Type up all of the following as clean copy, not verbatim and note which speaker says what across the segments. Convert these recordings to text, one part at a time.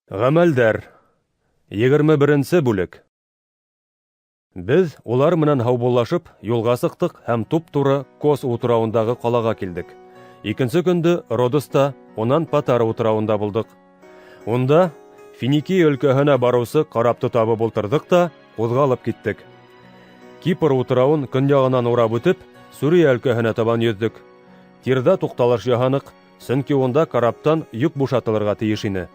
Speaker 1: Гамәлдәр. 21 бүлек. Беҙ улар менән һаубуллашып юлға сыҡтыҡ һәм туп-тура Кос утрауындағы ҡалаға килдек. Икенсе көндө Родоста, унан Патара утрауында булдыҡ. Унда Финикия өлкәһенә барыусы карапты табып ултырҙыҡ та ҡуҙғалып киттек. Кипр утрауын көньяғынан урап үтеп, Сүрия өлкәһенә табан йөҙҙөк. Тирҙа туҡталыш яһаныҡ, сөнки унда караптан йөк бушатылырға тейеш ине.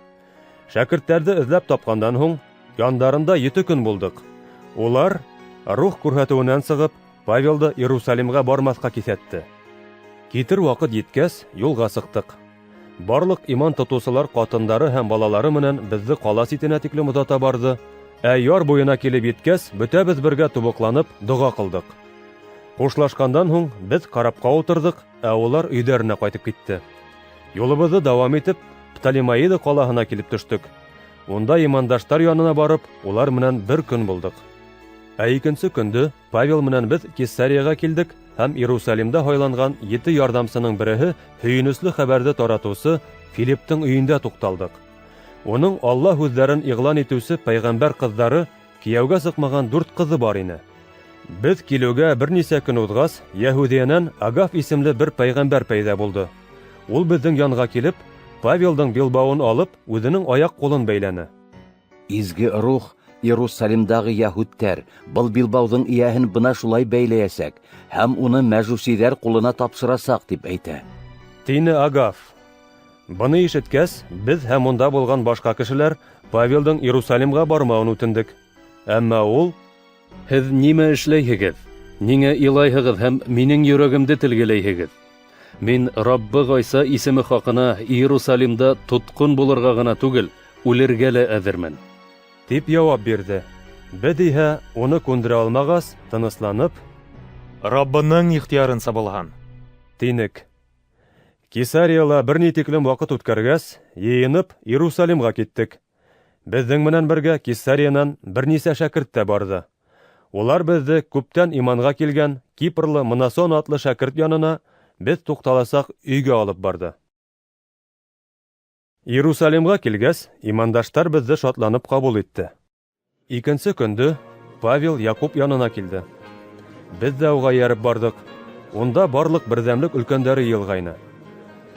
Speaker 1: Шәкерттәрҙе эҙләп тапҡандан һуң, яндарында 7 көн булдыҡ. Улар, рух күрһәтеүенән сығып, Павелды Иерусалимға бармаҫҡа киҫәтте. Китер ваҡыт еткәс, юлға сыҡтыҡ. Барлыҡ иман тотоусылар ҡатындары һәм балалары менән беҙҙе ҡала ситенә тиклем оҙата барҙы, ә яр буйына килеп еткәс, бөтәбеҙ бергә тубыҡланып доға ҡылдыҡ. Хушлашҡандан һуң беҙ карапҡа ултырҙыҡ, ә улар өйҙәренә ҡайтып китте. Юлыбыҙҙы дауам итеп, Птолемаида ҡалаһына килеп төштөк. Унда имандаштар янына барып, улар менән бер көн булдыҡ. Ә икенсе көндө Павел менән беҙ Кесарияға килдек һәм Иерусалимда һайланған 7 ярҙамсының береһе һөйөнөслө хәбәрҙе таратыусы Филипптың өйөндә туҡталдыҡ. Уның Алла һүҙҙәрен иғлан итеүсе пәйғәмбәр ҡыҙҙары кейәүгә сыҡмаған 4 ҡыҙы бар ине. Беҙ килеүгә бер нисә көн уҙғас, Йәһүҙиәнән Агаф исемле бер пәйғәмбәр пәйҙә булды. Ул беҙҙең янға килеп, Павелдың билбауын алып, үҙенең аяҡ ҡулын бәйләне.
Speaker 2: Изге рух Иерусалимдағы яһүдтәр был билбауҙың эйәһен бына шулай бәйләйәсәк һәм уны мәжүсиҙәр ҡулына тапшырасаҡ, тип әйтә.
Speaker 1: Тине Агаф. Быны ишеткәс, беҙ һәм унда булған башҡа кешеләр Павелдың Иерусалимға бармауын үтендек. Әммә ул:
Speaker 3: Һеҙ нимә эшләйһегеҙ? Ниңә илайһығыҙ һәм минең йөрәгемде телгеләйһегеҙ? Мин Раббы Ғайса исеме хаҡына Иерусалимда тотҡон булырға ғына түгел, үлергә лә әҙермен,
Speaker 1: тип яуап бирҙе. Беҙ иһә уны күндерә алмағас, тынысланып,
Speaker 4: Раббының ихтыярынса булһын,
Speaker 1: тинек. Кесарияла бер ни тиклем ваҡыт үткәргәс, йыйынып Иерусалимға киттек. Беҙҙең менән бергә Кесариянан бер нисә шәкерт тә барҙы. Улар беҙҙе күптән иманға килгән Кипрлы Мнасон атлы шәкерт янына беҙ туҡталасаҡ өйгә алып барҙы. Иерусалимға килгәс, имандаштар беҙҙе шатланып ҡабул итте. Икенсе көндө Павел Яҡуп янына килде. Беҙ ҙә уға эйәреп барҙыҡ. Унда барлыҡ берҙәмлек өлкәндәре йыйылғайны.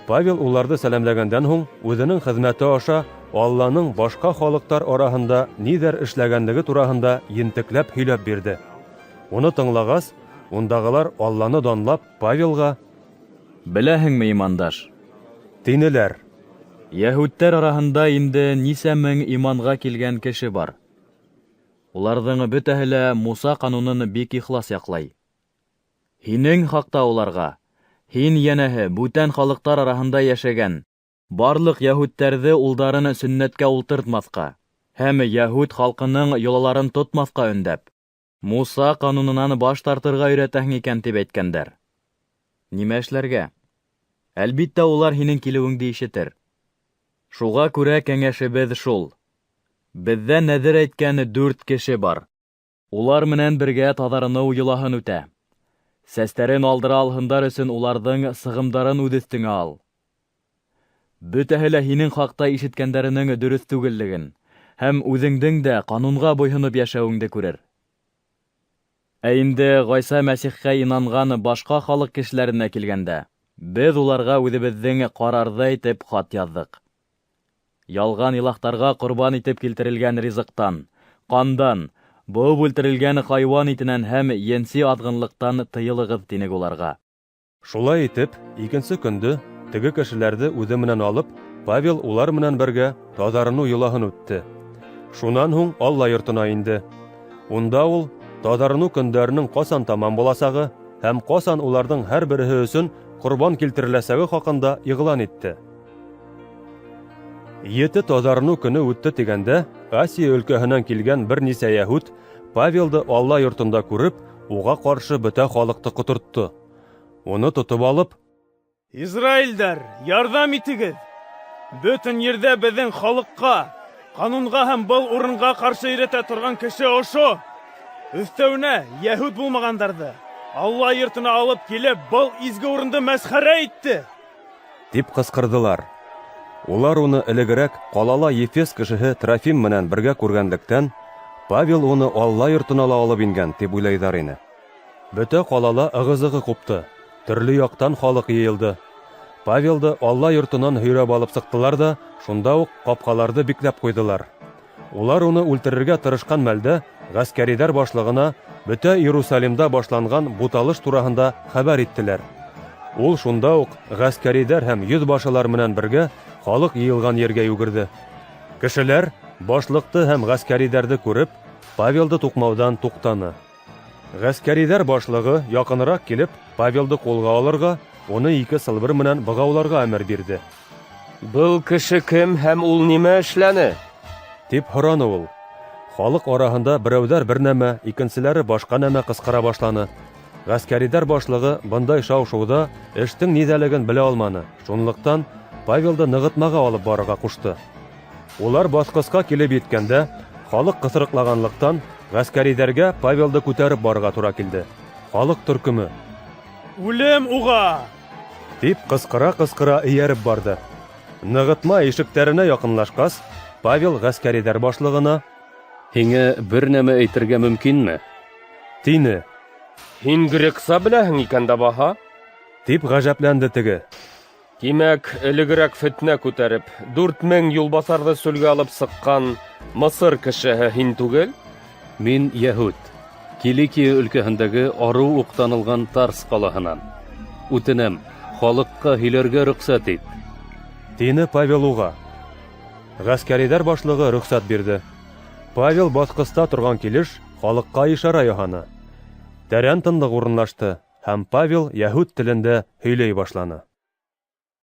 Speaker 1: Павел уларҙы сәләмләгәндән һуң үҙенең хеҙмәте аша Алланың башҡа халыҡтар араһында ниҙәр эшләгәнлеге тураһында ентекләп һөйләп бирҙе. Уны тыңлағас, ундағылар Алланы данлап Павелға:
Speaker 5: Беләһеңме, имандаш,
Speaker 1: тинеләр.
Speaker 5: Йәһүдтәр араһында инде нисә мең иманға килгән кеше бар. Уларҙың бөтәһе лә Муса ҡанунын бик ихлас яҡлай. Һинең хаҡта уларға: һин, йәнәһе, бүтән халыҡтар араһында йәшәгән барлыҡ йәһүдтәрҙе улдарын сөннәткә ултыртмаҫҡа һәм йәһүд халҡының йолаларын тотмаҫҡа өндәп, Муса ҡанунынан баш тартырға өйрәтәһең икән, тип әйткәндәр. Нимә эшләргә? Әлбиттә, улар һинең килеүеңде ишетер. Шуға күрә кәңәшебеҙ шул. Беҙҙә нәҙер әйткән 4 кеше бар. Улар менән бергә таҙарыныу йолаһын үтә. Сәстәрен алдыра алһындар өсөн уларҙың сығымдарын үҙ өҫтөңә ал. Бөтәһе лә һинең хаҡта ишеткәндәренең дөрөҫ түгеллеген һәм үҙеңдең дә ҡанунға буйһоноп йәшәүеңде күрер. Ә инде Ғайса Мәсихкә инанған башҡа халыҡ кешеләренә килгәндә, беҙ уларға үҙебеҙҙең ҡарарҙы әйтеп хат яҙҙыҡ. Ялған илаһтарға ҡорбан итеп килтерелгән ризыҡтан, ҡандан, быуып үлтерелгән хайуан итенән һәм енси аҙғынлыҡтан тыйылығыҙ, тинек уларға.
Speaker 1: Шулай итеп, икенсе көндө теге кешеләрҙе үҙе менән алып, Павел улар менән бергә таҙарыныу йолаһын үтте. Шунан һуң Алла йортона инде. Унда ул таҙарыныу көндәренең ҡасан тамам буласағы һәм ҡасан уларҙың һәр береһе өсөн ҡорбан килтереләсәге хаҡында иғлан итте. 7 таҙарыныу көнө үтте тигәндә, Асия өлкәһенән килгән бер нисә йәһүд Павелды Алла йортонда күреп, уға ҡаршы бөтә халыҡты ҡотортто. Уны тотоп алып:
Speaker 6: Израилдәр, ярҙам итегеҙ! Бөтөн ерҙә беҙҙең халыҡҡа, ҡанунға һәм был урынға ҡаршы өйрәтә торған кеше ошо. Өҫтәүенә, йәһүд булмағандарҙы Алла йортона алып килеп, был изге урынды мәсхәрә итте,
Speaker 1: тип ҡысҡырҙылар. Улар уны элегерәк ҡалала Ефес кешеһе Трофим менән бергә күргәнлектән, Павел уны Алла йортона ла алып ингән тип уйлайҙар ине. Бөтә ҡалала ығы-зығы ҡупты, төрлө яҡтан халыҡ йыйылды. Павелды Алла йортонан һөйрәп алып сыҡтылар ҙа, шунда уҡ ҡапҡаларҙы бикләп ҡуйҙылар. Улар уны үлтерергә тырышҡан мәлдә ғәскәриҙәр башлығына бөтә Иерусалимда башланған буталыш тураһында хәбәр иттеләр. Ул шунда уҡ ғәскәриҙәр һәм йөҙбашылар менән бергә халыҡ йыйылған ергә йүгерҙе. Кешеләр башлыҡты һәм ғәскәриҙәрҙе күреп, Павелды туҡмауҙан туҡтаны. Ғәскәриҙәр башлығы яҡыныраҡ килеп, Павелды ҡулға алырға, уны ике сылбыр менән бығауларға әмер бирҙе.
Speaker 7: Был кеше кем һәм ул нимә эшләне?
Speaker 1: Тип һораны ул. Халыҡ араһында берәүҙәр бер нәмә, икенселәре башҡа нәмә ҡысҡыра башланы. Ғәскәриҙәр башлығы бындай шау-шыуҙа эштең ниҙәлеген белә алманы. Шунлыҡтан Павелды нығытмаға алып барырға ҡушты. Улар баҫҡысҡа килеп еткәндә, халыҡ ҡыҫырыҡлағанлыҡтан ғәскәриҙәргә Павелды күтәреп барырға тура килде. Халыҡ төркөмө:
Speaker 6: Үлем уға!
Speaker 1: Тип ҡысҡыра-ҡысҡыра эйәреп барҙы. Нығытма ишектәренә яҡынлашҡас, Павел ғәскәриҙәр башлығына:
Speaker 3: Һиңә бер нәмә әйтергә мөмкинме?
Speaker 1: Тине.
Speaker 7: Һин грекса беләһең икән дә баһа?
Speaker 1: Тип ғәжәпләнде теге.
Speaker 7: Тимәк, элегерәк фетнә күтәреп, 4000 юлбаҫарҙы сүлгә алып сыҡҡан Мысыр кешеһе һин түгел?
Speaker 3: Мин яһүд, Киликия өлкәһендәге арыу уҡ танылған Тарс ҡалаһынан. Үтенәм, халыҡҡа һөйләргә рөхсәт ит.
Speaker 1: Тине Павел уға. Ғәскәриҙәр башлығы рөхсәт бирҙе. Павел баҫҡыста торған килеш халыҡҡа ишара яһаны. Тәрән тынлыҡ урынлашты, һәм Павел яһүд телендә һөйләй башланы.